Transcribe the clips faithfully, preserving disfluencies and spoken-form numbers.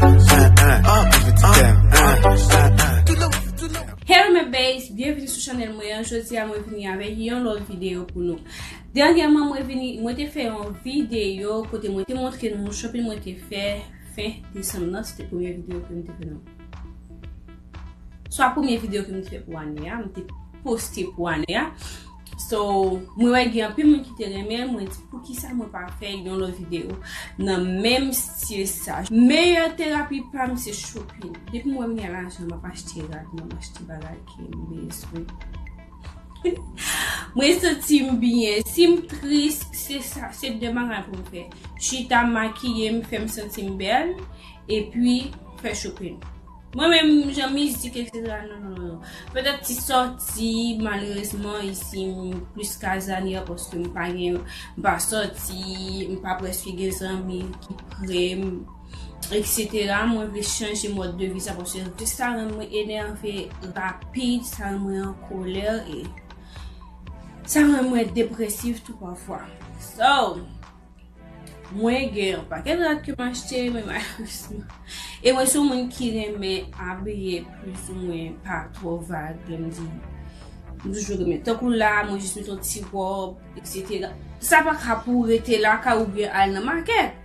Hello my babes, byenveni sou chanèl mwen an. Jodi a mwen vini avèk yon lòt videyo pou nou. Dènyèman mwen vini, mwen te fè yon videyo kote mwen te montre nou shopping mwen te fè fen desanm nan, se te premye videyo ke m te fè nan. Swa premye videyo ke m te fè pou ane a, m te poste pou ane a. So, mwen wè gen anpil moun ki te renmen l, mwen di poukisa mwen pa fè yon lòt videyo nan menm stil sa. Meyè terapi pa m se shopping. Depi mwen gen lajan, m ap achte rad, m ap achte bagay ke m bezwen. Mwen santi m byen. Si m tris, se sa, se de bagay pou m fè. Chita, makiye m, fè m santi m bèl, epi fè shopping. Mwen menm, jan mizik, etsetera, non, non, non, non. Petèt ti sòti, malerezman, isi, m plis kazalye, paske m pa gen, m pa sòti, m pa prèske gen zanmi ki pre m, etsetera. Mwen vle chanje mòd de vi sa, paske sa rann mwen enève rapid, sa rann mwen an kolè, e sa rann mwen depresif tou pafwa. So, mwen gen yon pakèt rad ke m achte, men malerezman. E mwen se yon moun ki renmen abiye plizoumwen pa twò vag, lè m di. M toujou renmen. Tankou la, mwen jis met yon ti wòb, etsetera. Sa pa ka pou rete lakay oubyen al nan makèt.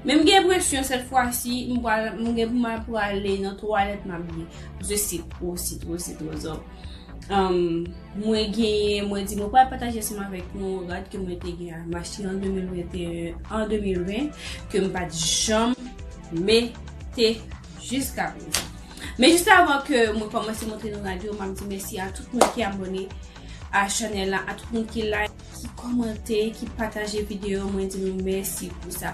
Men m gen enpresyon, sèt fwa si, m pral, m gen pou m al, pou ale nan twalèt, m abiye. Paske se twò, se twò, se twò zò. Um, mwen genyen, mwen di, mwen pral pataje ansanm avèk nou rad ke mwen te gen a, m achte an de mil venteyen, an de mil ven, ke m pa t janm mete jiska prezan. Men jis avan ke mwen kòmanse montre nou rad yo, m ap di mèsi a tout moun ki abòne a chanèl la, a tout moun ki like, ki kòmante, ki pataje videyo, mwen di nou mèsi pou sa.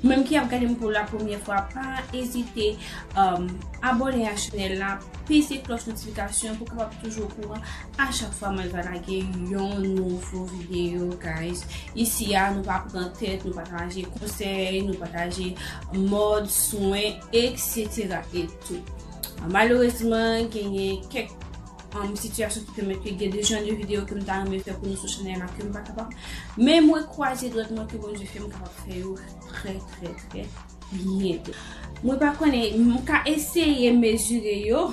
Ou menm ki ap gade m pou la premyè fwa, pa ezite, um, abòne a chanèl la, peze klòch notifikasyon pou w kapab toujou okouran a chak fwa mwen va lage yon nouvo videyo, guys. Isi a, nou pa pran tèt, nou pataje konsèy, nou pataje mòd, swen, etsetera e tou. Malerezman, genyen kèk, um, sitiyasyon ki pèmèt ke gen de jan de videyo ke m ta renmen fè pou nou sou chanèl la ke m pa kapab. Men mwen kwaze dwèt mwen ke Bondye fè m kapab fè yo trè, trè, trè byento. Mwen pa konnen, m ka eseye mezire yo,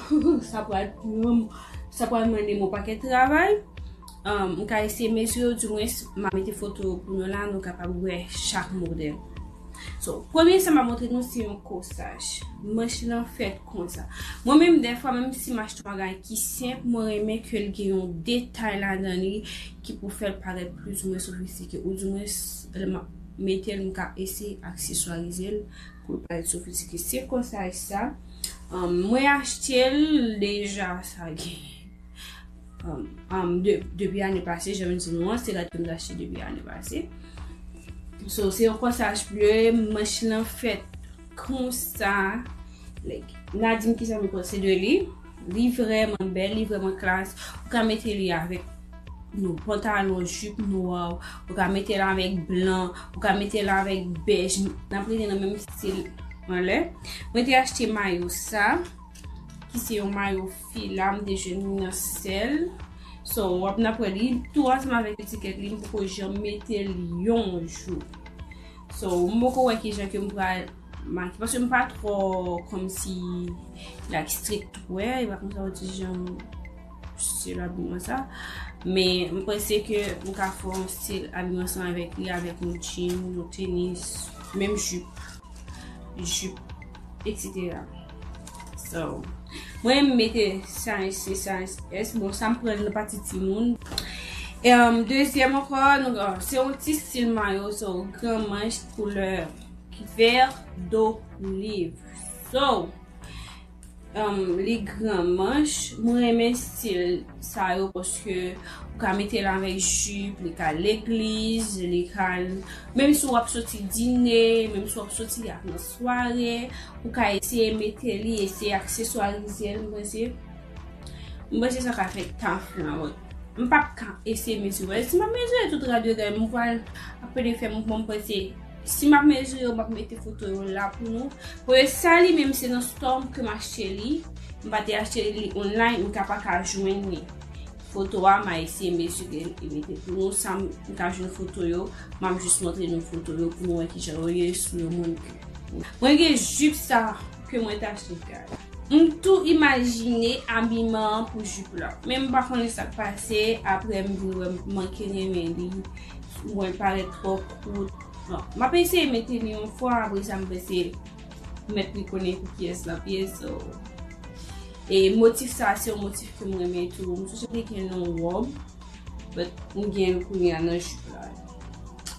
sa pral pran m, sa pral mande m yon pakèt travay. Um, m ka eseye mezire yo, dimwens, m a mete foto pou nou la, nou kapab wè chak modèl. So, premye sa m ap montre nou, se yon kòsaj. Manch lan fèt konsa. Mwen menm, dèfwa, menm si m achte yon bagay ki senp, mwen renmen ke l gen yon detay ladan li ki pou fè l parèt plizoumwen sofistike. Ou dimwens, lè m ap mete l, m ka eseye akseswarize l pou l parèt sofistike. Se kòsaj sa. Um, mwen achte l deja, sa gen, um, um, de, depi ane pase, jan m di nou an, se rad ke m te achte depi ane pase. So, se yon kòsaj ble, manch lan fèt konsa. Like, n a di m kisa nou panse de li. Li vrèman bèl, li vrèman klas. Ou ka mete li avèk yon pantalon, jip nwa, ou ka mete l avèk blan, ou ka mete l avèk bèj. N ap rete nan menm stil anlè. Mwen te achte mayo sa, ki se yon mayo fila, m te jwenn li nan sèl. So, w ap n ap wè li tou ansanm avèk etikèt li, m poko janm mete li yon jou. So, m poko wè kijan ke m pral make, paske m pa twò kòmsi, like, streetwear, e pa konsa w di jan stil abiman sa. Men m panse ke m ka fè yon stil abiman sa avèk li, avèk yon jean, yon tenis, menm jip, jip, etsetera. So, mwen m mete size, se size S. Bon, sa m pran nan pati timoun. E, um, dezyèm ankò, nou, uh, se yon ti stil mayo, so, gran manch koulè vè doliv. So, um, li gran manch. Mwen renmen stil sa yo paske ou ka mete l avèk jip, li ka legliz, li ka, menm si w ap soti dine, menm si w ap soti ak nan sware, ou ka eseye mete li, eseye akseswarize l, mwen se M panse sa ka fè taf lan, wi. M p ap ka eseye mezire. Si m ap mezire tout rad yo, m pral ap pede fè mouvman, m panse si m ap mezire yo, m ap mete foto yo la pou nou. Pou yo sa li menm se nan store ke m achte li. M pa te achte li online, m ka pa ka jwenn li. Foto a, m a eseye mezire l e mete pou nou. Sa m ka jwenn foto yo, m ap jis montre nou foto yo pou nou wè kijan yo ye sou yon moun ke. Mwen gen jip sa. ke mwen te achte bagay la. M tou imajine abiman an pou jip la. Men m pa konnen sa k pase, apre m vin wè m manke renmen li, mwen parèt twò kout. Bon, m ap eseye mete li yon fwa, apre sa m panse mèt li konnen pou kiyès l ap ye, so. E motif sa, se yon motif ke m renmen tou. M sonje te gen yon wòb, but m gen l kounye a nan jip la.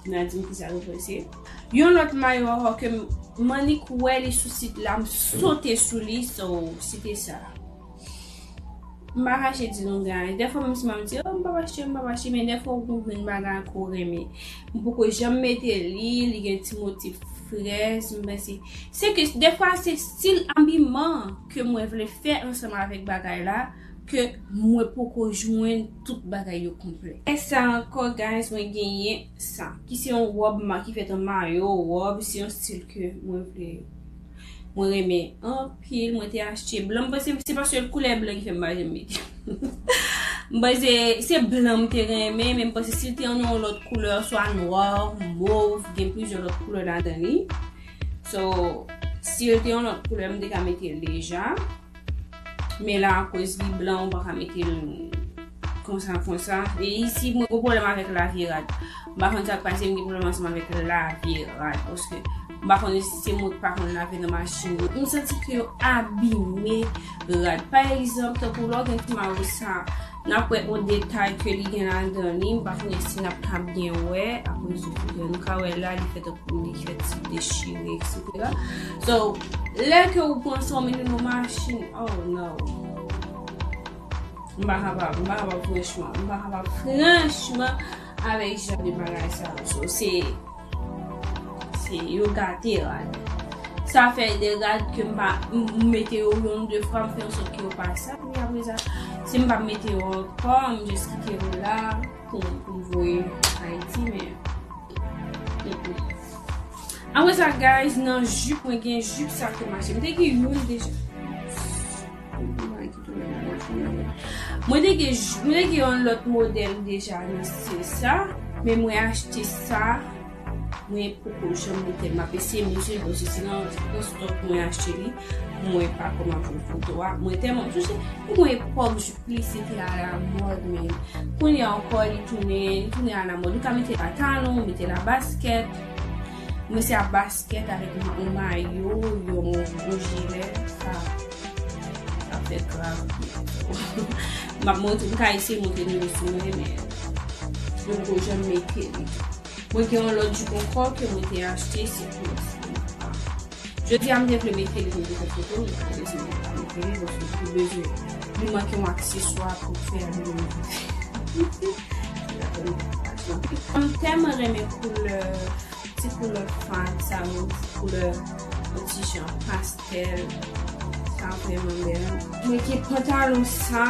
N a di m kisa nou panse. Yon lòt mayo ankò ke m, m annik wè li sou sit la, m sote sou li, so, se te sa. M pa kache di nou, guys. Dèfwa, menm si m ap di, oh, m p ap achte, m p ap achte, men dèfwa, ou konprann bagay ke w renmen. M poko janm mete li, li gen ti motif frèz, m panse. Se ke, dèfwa, se stil abiman ke mwen vle fè ansanm avèk bagay la, ke mwen poko jwenn tout bagay yo konplè. E sa ankò, guys, mwen genyen sa, ki se yon wòb ma-, ki fèt an mayo, wòb, se yon stil ke mwen vle, mwen renmen anpil, mwen te achte blan, m panse se paske koulè blan ki fè m pa janm mete. M panse se blan m te renmen, men m panse si l te nan yon lòt koulè, swa nwa, mov, gen plizyè lòt koulè ladan li. So, si l te yon lòt koulè, m te ka mete l deja. Men la, akoz li blan, ou pa ka mete l konsa, konsa. E isi, mwen gen pwoblèm avèk lave rad. M pa konn sa k pase, m gen pwoblèm ansanm avèk lave rad. Paske, m pa konn si se mwen ki pa konn lave nan machin yo. M santi ke yo abime rad. Pa egzanp, tankou lè w gen ti mayo sa, n ap wè yon detay ke li gen ladan li. M pa konnen si n ap ka byen wè. Apre, nou ka wè la, li fè tankou li fè ti dechire, et cetera. So, lè ke ou pran sa, ou mete nan machin, oh no. M pa kapab, m pa kapab franchman, m pa kapab franchman avèk jan de bagay sa yo. So, se, se yo gate rad. Sa fè de rad ke m pa, m, m mete yo yon de fwa, m fè an sòt ke yo pa sal, men apre sa, si m pa mete yo ankò, m just kite yo la pou, pou m voye Ayiti, men, mm, mm. Apre sa, guys, nan jip, mwen gen jip sa ke m achte. M te gen youn deja. Mwen te gen, mwen te gen yon lòt modèl deja nan stil sa, men mwen achte sa, mwen poko janm mete l. M ap eseye mezire l, paske se nan, nan stòk mwen achte li. Mwen pa kòman jwenn foto a. Mwen tèlman, m sonje, yon epòk, jip li, se te alamòd, men kounye a ankò, li tounen, li tounen alamòd. Ou ka mete l a talon, ou mete l a baskèt. Mwen se a baskèt avèk ma-, yon mayo, yon, yon jilè, sa, sa fè grav. M ap montre, m ka eseye montre nou li sou mwen, men mwen poko janm mete li. Mwen gen yon lòt jip ankò ke mwen te achte, se koulè sa. Jodi a, m te vle mete li pou m te fè foto, men malèrezman, m pa mete li, paske m te bezwen, li manke yon akseswa pou fè a li menm. M tèlman renmen koulè, ti koulè fad sa yo, ti koulè yon ti jan pastèl. Sa vrèman bèl. Mwen gen pantalon sa,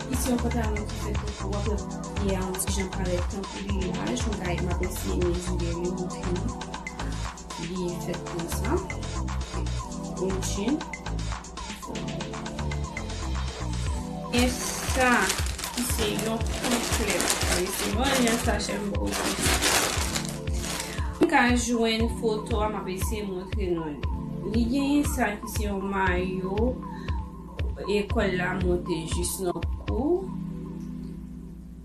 ki se yon pantalon ki fèt tankou, w ap wè pye a yon ti jan parèt tankou li laj. Mwen ka, m ap eseye mezire li, montre nou. Li fèt konsa. Yon jean. E sa, ki se yon konplè. Wi, se yon jan sachè m poko konsa. M ka jwenn foto a, m ap eseye montre nou li. Li genyen sa ki se yon mayo, e kòl la monte jis nan kou.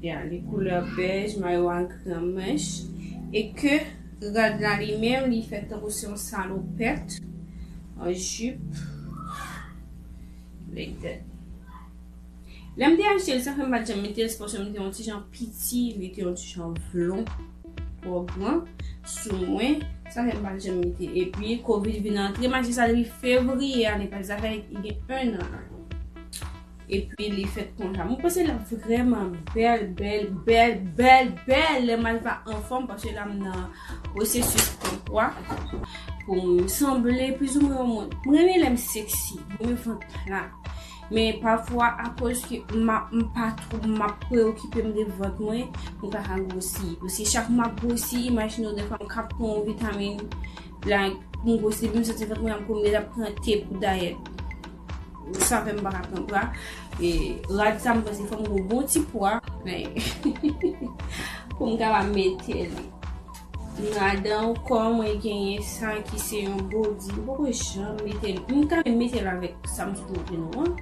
Ya, li koulè bèj, mayo a gran manch. E ke rad la li menm, li fèt tankou se yon salopèt, an jip. Like that. Lè m te achte l, sa fè m pa t janm mete l, se paske m te yon ti jan piti, li te yon ti jan vlon, twò gran sou mwen, sa fè m pa t janm mete. Epi, kovid vin antre, m achte sa depi fevriye ane pase, sa fè li gen enn an la. Epi, li fèt konsa. Mwen panse l ap vrèman bèl, bèl, bèl, bèl, bèl lè m al pa anfòm, paske la m nan pwosesis pran pwa pou m sanble plizoumwen yon moun. Mwen renmen lè m seksi, mwen renmen vant plat. Men pafwa, akoz ke m a, m pa twò, m ap preyokipe m de vant mwen, mwen pa ka gwosi. Paske chak m ap gwosi, imajine w, dèfwa m ka pran yon vitamin, la, pou m gwosi, epi m santi vant mwen ap gwo, m deja pran te pou dayèt. Sa fè m pa ka pran pwa. E rad sa, m panse fò m gen yon bon ti pwa, men, pou m kapab mete li. Ladan ankò, mwen genyen sa ki se yon body. M poko janm mete l. M ka menm mete l avèk sa m sot montre nou an.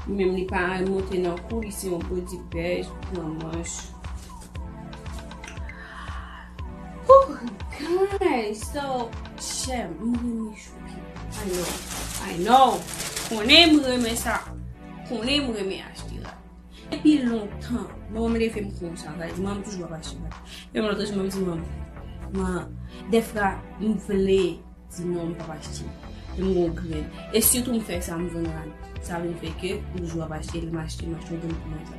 Menm li pa monte nan kou, li se yon body bèj, gran manch. Ooh, guys, so, chè, m renmen shopping. I know, I know. Konnen m renmen sa. Konnen m renmen achte rad. Depi lontan, manman m leve m konsa, sa di manman m toujou ap achte rad. Menm lòt jou, manman m di, manman, man, dèfwa, m vle di non, m p ap achte. Lè m gon grenn. E sitou m fè sa, m vann rad. Sa vin fè ke m toujou ap achte, lè m achte, m achte yon grenn pou mwen sa.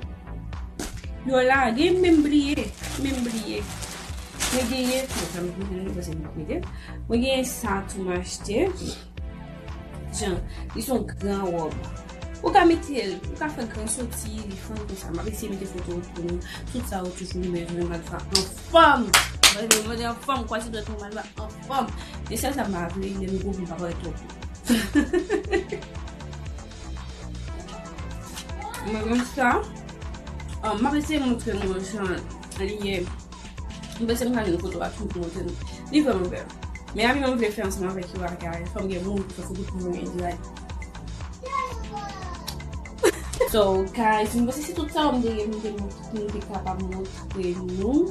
Yo lage, m menm bliye, m menm bliye. Mwen genyen, bon, sa m bliye, mwen genyen sa tou m achte. Jan, li se yon gran wòb. Ou ka mete l, ou ka fè gran soti, li fann konsa. M ap eseye mete foto pou nou. Tout sa yo toujou nou bezwen, m ap fè anfòm. Mwen, mwen, mwen anfòm, kwaze dwèt mwen, m ap fè anfòm. E sèl sa m pa vle, lè m gwo, m pa parèt twò gwo. Mwen renmen sa. Ah, m ap eseye montre nou jan li ye. M panse m ka jwenn foto a tou pou montre nou. Li vrèman bèl. Men ami mwen vle fè ansanm avèk yo a kay. Fò m gen moun pou fè foto pou mwen, di like. So, guys, m panse se tout sa m te, m te, m te kapab montre nou.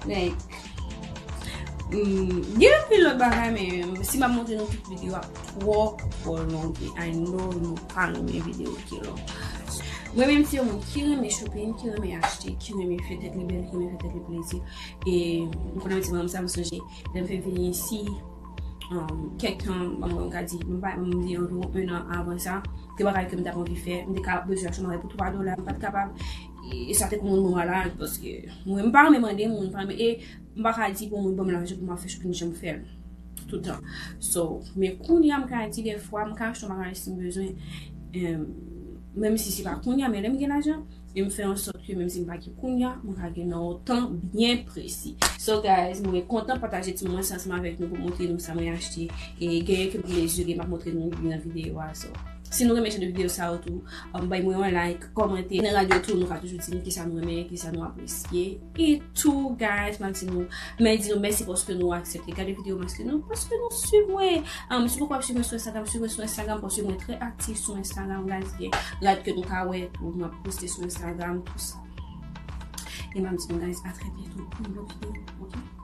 Like, mm, gen anpil lòt bagay, men si m ap montre nou tout videyo a, twò, twò long, e I know nou pa renmen videyo ki long. Mwen menm se yon moun ki renmen shopping, ki renmen achte, ki renmen fè tèt li bèl, ki renmen fè tèt li plezi. E m konn ap di manman m sa, m sonje lè m fè vini isi, um, kèk tan, bon, mwen ka di, m pa, m di anviwon en an avan sa, gen bagay ke m t ap anvi fè, m te ka bezwen achte yon bagay pou twa dola, m pa t kapab. E, e sa te konn yon bon malad, paske mwen, m pa renmen mande moun, m pa renmen, e m pa ka di pou moun ban m lajan pou m ap fè shopping jan m fè l tout tan. So, men kounye a m ka di dèfwa, m ka achte yon bagay si m bezwen, em, menm si se pa kounye a, men lè m gen lajan, e m fè an sòt ke menm si m pa gen kounye a, mwen ka gen nan yon tan byen presi. So, guys, mwen kontan pataje ti moman sa ansanm avèk nou pou montre nou sa mwen achte. E genyen ke m mezire, m ap montre nou nan videyo a. So, si nou renmen jan de videyo sa yo tou, um, bay mwen yon like, kòmante. Nan radyo tou, nou ka toujou di m kisa nou renmen, kisa nou apresye. E tou, guys, m ap di nou, m di nou mèsi paske nou aksepte gade videyo m, paske nou, paske nou swiv mwen. Um, si w poko ap swiv mwen sou Instagram, swiv mwen sou Instagram, paske mwen trè aktif sou Instagram, guys. Gen rad ke nou ka wè tou, m ap poste sou Instagram, tou sa. E m ap di nou, guys, a trè byento pou yon lòt videyo, ok?